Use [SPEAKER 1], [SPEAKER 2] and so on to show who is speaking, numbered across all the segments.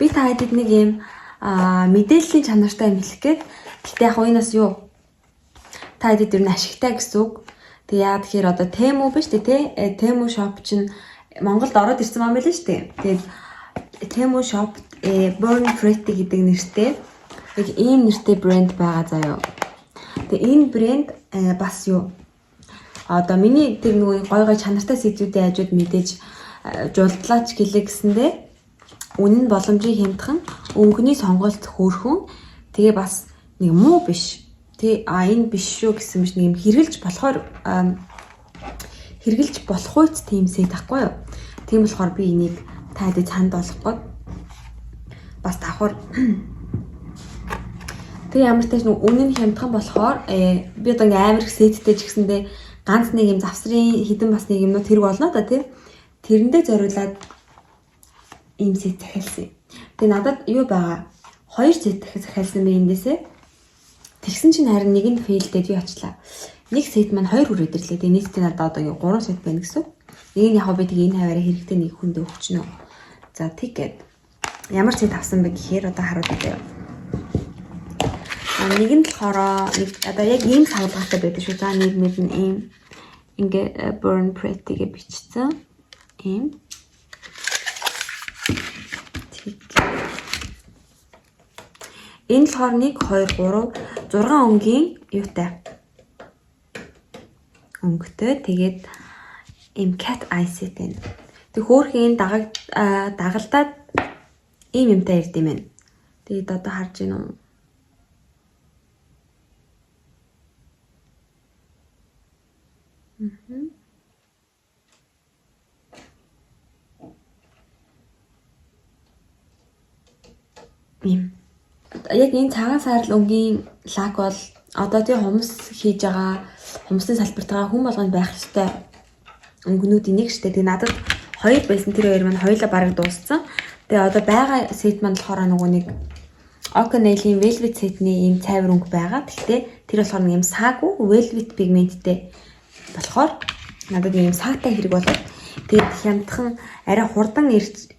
[SPEAKER 1] Би та хэдэд нэг юм мэдээллийн чанартай юм хэлэх гээд. Гэтэ яг энэ бас юу? Та хэдэд ер нь ашигтай гэсэн үг. Тэг яа тэгэхээр одоо Temu биш үү те? Temu shop чинь Монголд ороод ирсэн юм байл шүү дээ. Тэгээд Temu shop Born Pretty гэдэг нэртэй яг ийм нэртэй брэнд байгаа заяо. Тэгээ энэ брэнд бас юу? Одоо миний тэр нөгөө гой гой чанартай сэдвүүдийн хажууд мэдээж жулдлаач гэлээ гэсэндээ үнэн боломжийн хямдхан, өнгөний сонголт хөөрхөн, тэгээ бас нэг муу биш. Тэ энэ биш шүү гэсэн биш нэг юм хэрэгжилж болохоор хэрэгжилж болох үйц тийм сэт ахгүй юу? Тийм болохоор би энийг та хэдэд санд болгох гээд бас давхар тэг ямар ч тач нэг үнэн хямдхан болохоор би одоо ингээм амар их сэттэй ч гэсэндээ ганц нэг юм завсрын хідэн бас нэг юмнууд хэрэг болно да тий. Тэрэндээ зориулаад ийм сет захиалсан. Тэгээ надад юу байгаа? 2 сет захиалсан би эндээсээ. Тэгсэн чинь харин нэг нь фейлдээд юу ачлаа. Нэг сет маань 2 хүрээд ирлээ. Тэгээ нийтдээ надад одоо ингээ 3 сет байна гэсэн. Нэг нь яг би тэгээ энэ хаваараа хэрэгтэй нэг хүнд өгчнө. За тэгээд ямар сет авсан бэ гэхээр одоо харуулъя заяа. Нэг нь болохоор нэг одоо яг ийм савлгаатай байдаг шүү. За нэг мөр нь ийм ингээ Born Pretty гэж бичсэн. Ийм. Энэ болохоор 1 2 3 6 өнгийн юутай. Өнгөтэй. Тэгээд ийм cat eye set байна. Тэг хөөрхөн энэ дагалдаад ийм юмтай ирд юм байна. Тэгээд одоо харж гин үү? Ийм. Яг энэ цагаан саарл өнгийн лак бол одоо тий хумс хийж байгаа хумсны салбарт байгаа хүн болгонд байх ёстой өнгөнүүдийн нэг штэ. Тэгээ надад хоёр байсан, тэр хоёр маань хоёулаа бараг дууссан. Тэгээ одоо байгаа сет маань болохоор нөгөө нэг Oka Nail-ийн Velvet сетний ийм цайвар өнгө байгаа. Гэхдээ тэр болохоор нэг юм саагүй velvet пигменттэй болохоор надад ийм саатай хэрэг болоод тэгээд хямдхан арай хурдан ирж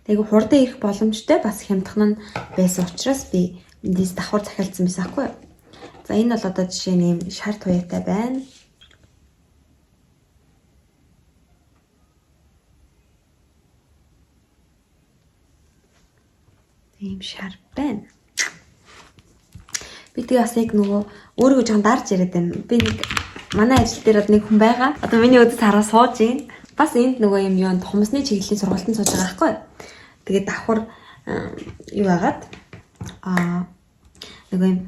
[SPEAKER 1] айгу хурдан ирэх боломжтой бас хямдхан нь байсан учраас би эндээс давхар захиалсан байсан аахгүй юу. За энэ бол одоо жишээ нь ийм шар туяатай байна. Ийм шар байна. Би тэгээ бас яг нөгөө өөрийгөө жоохон дарж яриад байна. Би нэг манай ажил дээр одоо нэг хүн байгаа. Одоо миний өдөс хараа сууж гин. Бас энд нөгөө юм юунд хумсны чиглэлийн сургалтанд сууж байгаа байхгүй юу. Тэгээд давхар юу агаад нөгөө юм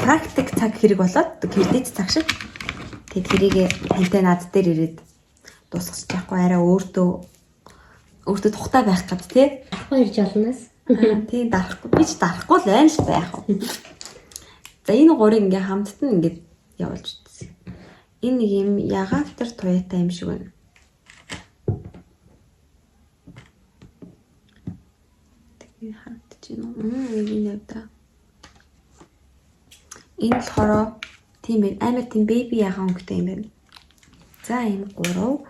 [SPEAKER 1] практик цаг хэрэг болоод кредит цаг шиг. Тэгээд тэрийг тантай над дээр ирээд дуусгах байхгүй арай өөртөө тухтай байх гэд тий.
[SPEAKER 2] Дарахгүй ирж олноос.
[SPEAKER 1] Тийм дарахгүй. Би ч дарахгүй л байна л та яах вэ. За энэ гурыг ингээ хамтд нь ингээд явуулж үзсэн. Энэ нэг юм ягаавтар туяатай юм шиг байна. Тэгээ харагдаж байна уу? Энэ явда. Энэ болохоор тийм байна. Амар тийм бэби ягаан өнгөтэй юм байна. За энэ гурав.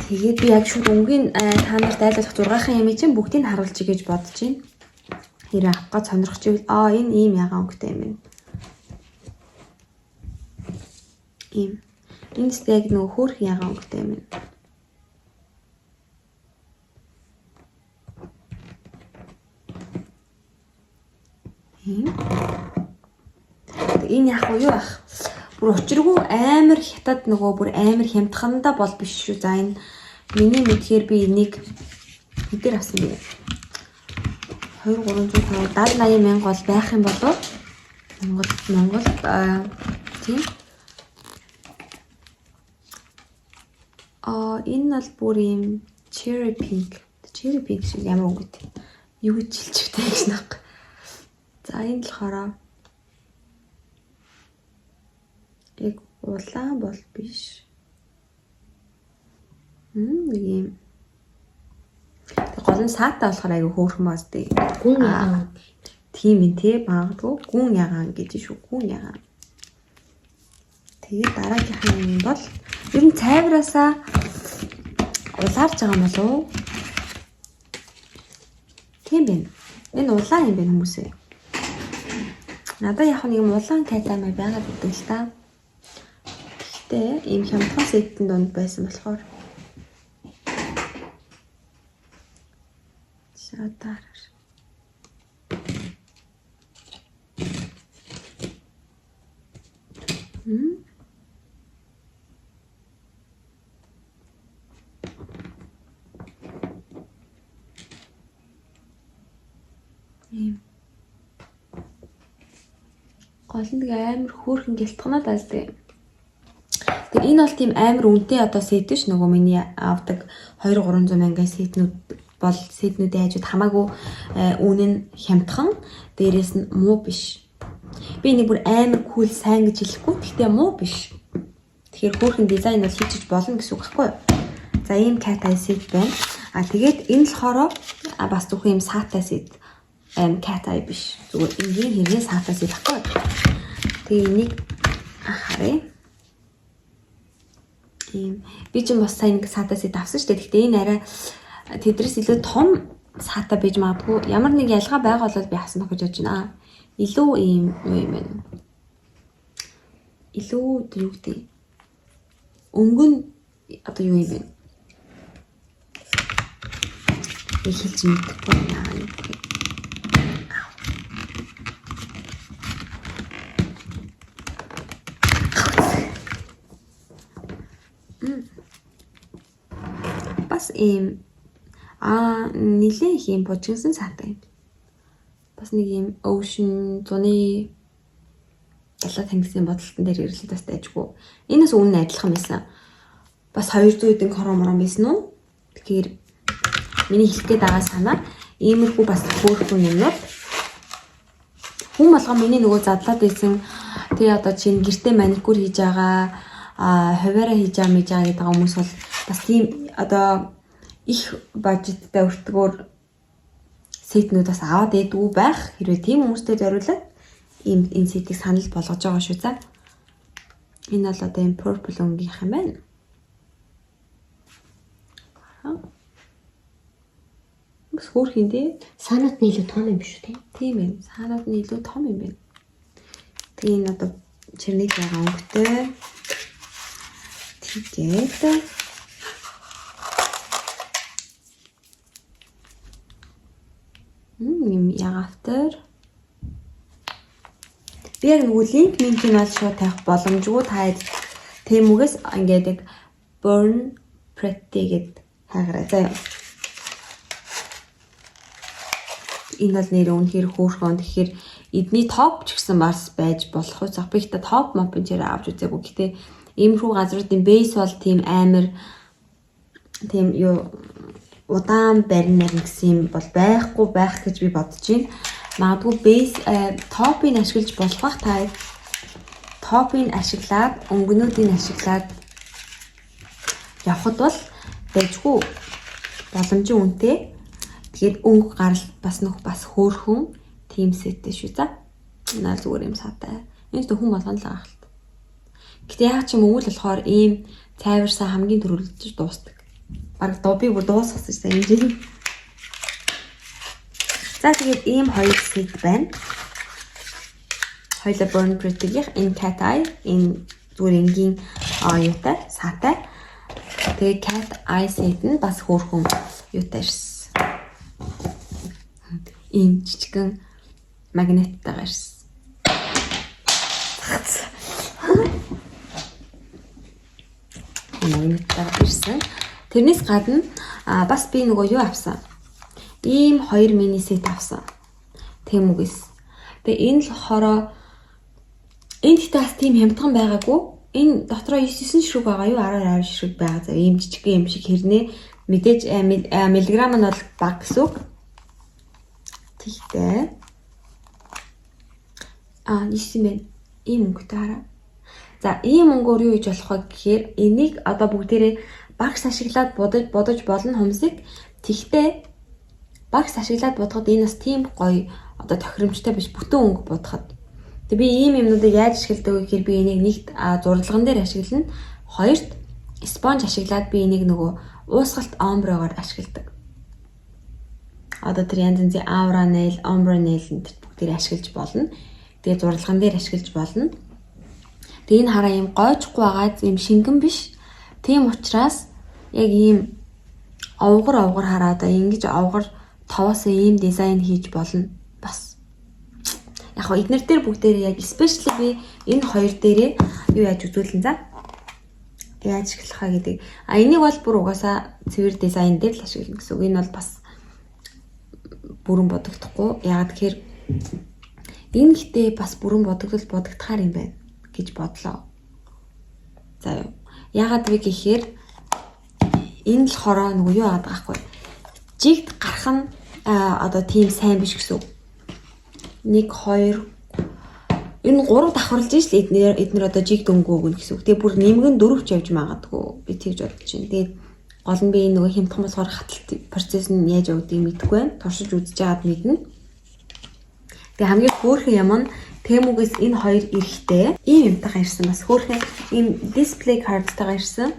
[SPEAKER 1] Тэгээд би яг шууд өнгийн та нарт айлуулах 6-хан юм чинь бүгдийг нь харуулчих гэж бодож байна. Хэрэг авах гэж сонирхож ивэл энэ ийм ягаан өнгөтэй юм байна. Ийм. Энэ ч яг нөгөө хөөрхөн ягаан өнгөтэй юм байна. Ийм. Энэ яг юу ах? Бүр учиргүй амар хятад нөгөө бүр амар хямдхандаа бол биш шүү. За энэ миний мэдхээр би энийг хэдээр авсан бэ? 2 350 70 80 мянга бол байх юм болов? Монгол тийм. Энэ бол бүр ийм cherry pink. Cherry pink шиг ямар өнгөтэй. Юу гэж хэлчихвтэй гэж нэг. За энэ болохоор яг улаан бол биш. Нэг юм. Тэг гол нь саатай болохоор айгүй хөөрхөн баас тий.
[SPEAKER 2] Гүн ягаан.
[SPEAKER 1] Тийм ээ тий магадгүй гүн ягаан гэж шүү. Гүн ягаан. Тэгээд дараагийнх нь юм бол ер нь цайвраасаа улаарч байгаа юм болов уу? Тийм байна. Энэ улаан юм байна хүмүүсээ. Надад яг нэг юм улаан cat eye маа байгаад байдаг л та. Гэхдээ ийм хямдхан set эн дунд байсан болохоор за дараа. М? Ийм. Гол нь нэг амар хөөрхөн гялтганаа даа л дээ. Тэгээ энэ бол тийм амар үнэтэй одоо set биш, нөгөө миний авдаг 2 300 мянган set нүүд бол set нүүдийн хажууд хамаагүй үнэ нь хямдхан, дээрээс нь муу биш. Би нэг бүр амар cool сайн гэж хэлэхгүй. Гэхдээ муу биш. Тэгэхээр хөөрхөн дизайн бол хийчих болно гэсэн үг байхгүй юу? За, ийм cat eye set байна. А тэгээд энэ болохоор бас зөвхөн ийм саатай set, cat eye биш. Зүгээр энгийн хэргийн саатай set байхгүй юу? Тэгээ энийг харъя. Ийм би ч бас сайн нэг саатай set авсан шүү дээ. Гэхдээ энэ арай тэдрээс илүү том саатай байж магадгүй. Ямар нэг ялгаа байгаа бол би авсан байх гэж бодож байна. Илүү ийм юу юм бэ? Илүү юу гэдэг? Өнгө нь одоо юу юм бэ? Би хэлж мэдэхгүй байна. Бас ийм нилээн их ийм бужигнасан саатай юм. Бас нэг ийм ocean, зуны далай тэнгисийн бодолтон дээр ирлээ, бас дайжгүй. Энэ бас үнэ адилхан байсан. Бас 200 хэдэн крон морон байсан уу? Тэгэхээр миний хэлэх гээд байгаа санаа иймэрхүү бас хөөрхөн юмнууд хүн болгон миний нөгөө задлаад байсан тий, одоо чинь гэртээ маникюр хийж байгаа, хувиараа хийж байгаа мэж байгаа гэдэг хүмүүс бол бас тийм одоо их budget тай өртгөөр set нүүд бас аваад байдгүй байх. Хэрвээ тийм хүмүүстэй зориулаад ийм энэ set ийг санал болгож байгаа шүү за. Энэ бол одоо ийм purple өнгийнх юм байна. Бас хөөрхөн тий.
[SPEAKER 2] Саанууд нь илүү том юм шүү тий.
[SPEAKER 1] Тийм ээ. Саанууд нь илүү том юм байна. Тэгээ энэ одоо чернил байгаа өнгөтэй. Тэгээд юм ягаавтар. Би яг нөгөө link минтийг бол шууд тавих боломжгүй, та Temu гээс ингээд яг Born Pretty гэд хайгараа заяа. Энэ бол нэр үнэхээр хөөрхөн. Тэгэхээр эдний топ ч гэсэн бас байж болох үү. Би ихтэй топ мопын чирээ авч үзээгүй. Гэтэ иймэрхүү газруудын base бол тийм амар тийм юу удаан барин нарийн гэсэн юм бол байхгүй байх гэж би бодож байна. Магадгүй base топ-ыг ашиглаж болох бах, та топ-ыг ашиглаад, өнгөнүүдийг ашиглаад явхад бол дайжгүй боломжийн үнэтэй. Тэгээд өнгө гарал бас нөх бас хөөрхөн тийм set тэй шүү за. Наа зүгээр юм саатай. Энэ ч хүн болгоно л байгаа хэл. Гэтэ яг ч юм өвөл болохоор ийм цайварсаа хамгийн түрүүлж дуустдаг. Бараг доо би бүр дуусгасан шээ энэ жил. За, тэгээд ийм хоёр set байна. Хоёлаа Born Pretty-гийн энэ cat eye, энэ зүгээр энгийн юутай, саатай. Тэгээд cat eye set нь бас хөөрхөн юутай ирсэн. Ийм жижигэн магниттайгаар ирсэн. Магниттайгаар ирсэн. Тэрнээс гадна бас би нөгөө юу авсан. Ийм хоёр mini set авсан. Temu гээс. Тэгээ энэ л болохоор энэ гэхдээ бас тийм хямдхан байгаагүй. Энэ дотроо 9 9 ширхэг байгаа юу? 10 10 ширхэг байгаа. За, ийм жижигхэн юм шиг хэрнээ мэдээж миллиграмм нь бол бага гэсэн үг. Тэгтээ 9 юм байна. Ийм өнгөтэй хараа. За, ийм өнгөөр юу хийж болох вэ гэхээр энийг одоо бүгдээрээ багш ашиглаад будаж бодож болно хумсыг. Тэгтээ багш ашиглаад бодоход энэ бас тийм гоё одоо тохиромжтой биш бүтэн өнгө будахад. Тэг би ийм юмнуудыг яаж ашигладаг вэ гэхээр би энийг нэгт зурлаган дээр ашиглана. Хоёрт sponge ашиглаад би энийг нөгөө уусгалт ombre гоор ашигладаг. Одоо тэр янз янзын aura nail, ombre nail энэ бүгдээр ашиглаж болно. Тэгээ зурлаган дээр ашиглаж болно. Тэгээ энэ хараа ийм гойжгүй байгаа, ийм шингэн биш. Тийм учраас яг ийм овгор овгор хараа одоо ингэж овгор товоос ийм дизайн хийж болно бас. Яг хоо эднэр дээр бүгдээр яг especially би энэ хоёр дээрээ юу яаж үзүүлэн за. Яаж ашиглах вэ гэдэг. А энийг бол бүр угаасаа цэвэр дизайн дээр л ашиглана гэсэн үг. Энэ бол бас бүрэн бодогдохгүй. Яагаад гэхээр энэ гэтээ бас бүрэн бодогдол бодогдохаар юм байна гэж бодлоо. За юу. Яагаад вэ гэхээр энэ л хороо нөгөө юу яагаад байгаа байхгүй. Жигд гарах нь одоо тийм сайн биш гэсэн үг. 1 2 энэ 3 давхарлаж шл эднэр одоо жигд өнгөө өгнө гэсэн үг. Тэгээ бүр нэмгэн 4 ч явж магадгүй. Би тэгж бодож байна. Тэгээд гол нь би энэ нөгөө хямдхан болохоор хаталт процесс нь яаж явагдгийг мэдэхгүй байна. Туршиж үзэж байгаад мэднэ. Тэгээ хамгийн хөөрхөн юм нь Temu-гээс энэ хоёр эрэхтэй ийм юмтайгаа ирсэн, бас хөөрхөн ийм display card-тайгаа ирсэн.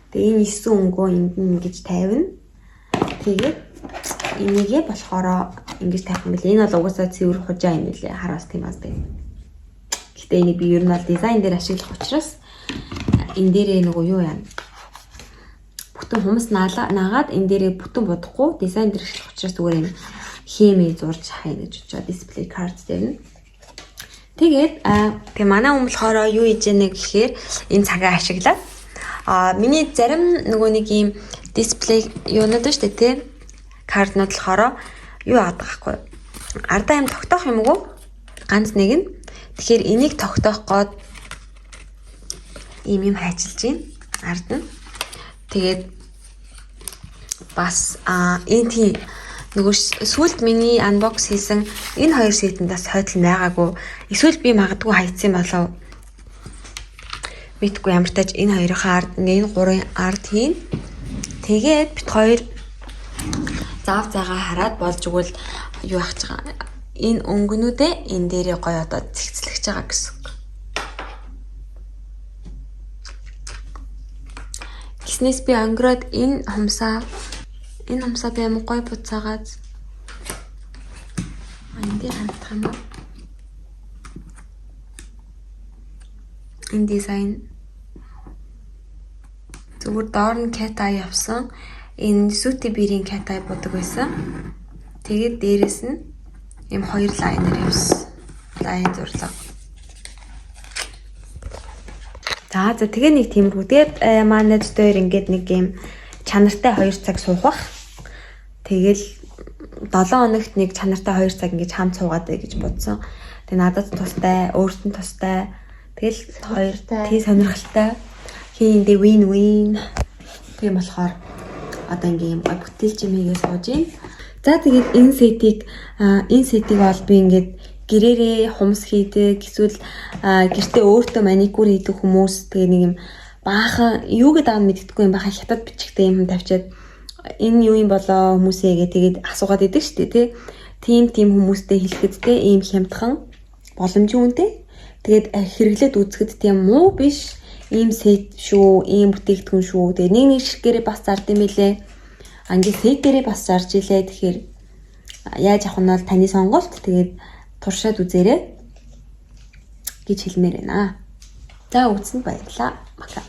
[SPEAKER 1] Тэгээ энэ 9 өнгөө энд нь ингэж тавина. Тэгээд энийгээ болохоор ингэж тавих юм билээ. Энэ бол угаасаа цэвэр хужаа юм билээ. Хараас тийм аз тийм. Гэтэ энийг би ер нь бол дизайн дээр ашиглах учраас энэ дээрээ нөгөө юу яана. Бүтэн хумс наагаад энэ дээрээ бүтэн бодохгүй, дизайн дээр ашиглах учраас зүгээр юм хэмээ зурж хайна гэж бодож display card дээр нь. Тэгээд тэгээ манай хүн болохоор юу хийж яана гэхээр энэ цагаа ашиглаад миний зарим нөгөө нэг ийм display юунууд шүү дээ, тий. Card нууд болохоор юу яадаг байхгүй. Ардаа юм тогтоох юм уу? Ганц нэг нь. Тэгэхээр энийг тогтоох гээд ийм юм хайчилж байна. Ард нь. Тэгээд бас энэ тийм нөгөө сүүлд миний unbox хийсэн энэ хоёр set энд бас хойдол байгаагүй. Эсвэл би магадгүй хайцсан болов, мэдгүй, ямар тач энэ хоёрын ард, ингээ энэ гурвын ард хийн. Тэгээд бит хоёр зав зайгаа хараад болж игэл юу ах чага энэ өнгөнүүдээ энэ дээрээ гоё одоо цэгцлэгч байгаа гэсэн үг. Гиснээс би өнгөрөөд энэ хумсаа би амар гоё буцаагаад энэ дээр харагдах юм уу? Энэ дизайн зүгээр доор нь cat eye явсан. Энэ Suti бирийн cat eye будаг байсан. Тэгээд дээрэс нь ийм хоёр liner явсан. Line зурлага. За тэгээ нэг тиймэрхүү. Тэгээд манай найз дээр ингээд нэг юм чанартай 2 цаг суух бах. Тэгэл 7 хоногт нэг чанартай 2 цаг ингэж хамт суугаад бай гэж бодсон. Тэгээ надад тустай, өөрт нь тустай. Тэгэл хоёр тий сонирхолтой. Хин дэ win win. Тийм болохоор одоо ингээ юм гой бүтээлч юм хийгээ сууж байна. За тэгээд энэ set ийг бол би ингээд гэрээрээ хумс хийдэг эсвэл гэртээ өөртөө маникюр хийдэг хүмүүс, тэгээ нэг юм баахан юу гэдэг аа мэддэггүй юм, баахан хятад бичгтэй юм тавьчаад энэ юу юм болоо хүмүүсээ гэ тэгээд асуугаад идэг шүү дээ, тий. Тийм тийм хүмүүстэй хэлэхэд те ийм хямдхан боломжийн үнэтэй. Тэгээд хэрэглээд үзэхэд тийм муу биш ийм set шүү, ийм бүтээгдэхүүн шүү. Тэгээд нэг нэг ширхгээрээ бас зард юм билээ. Ингээд set ээрээ бас зарж илээ. Тэгэхээр яаж авах нь бол таны сонголт. Тэгээд туршаад үзээрэй гэж хэлмээр байна. За, үзсэнд баярлалаа. Пока.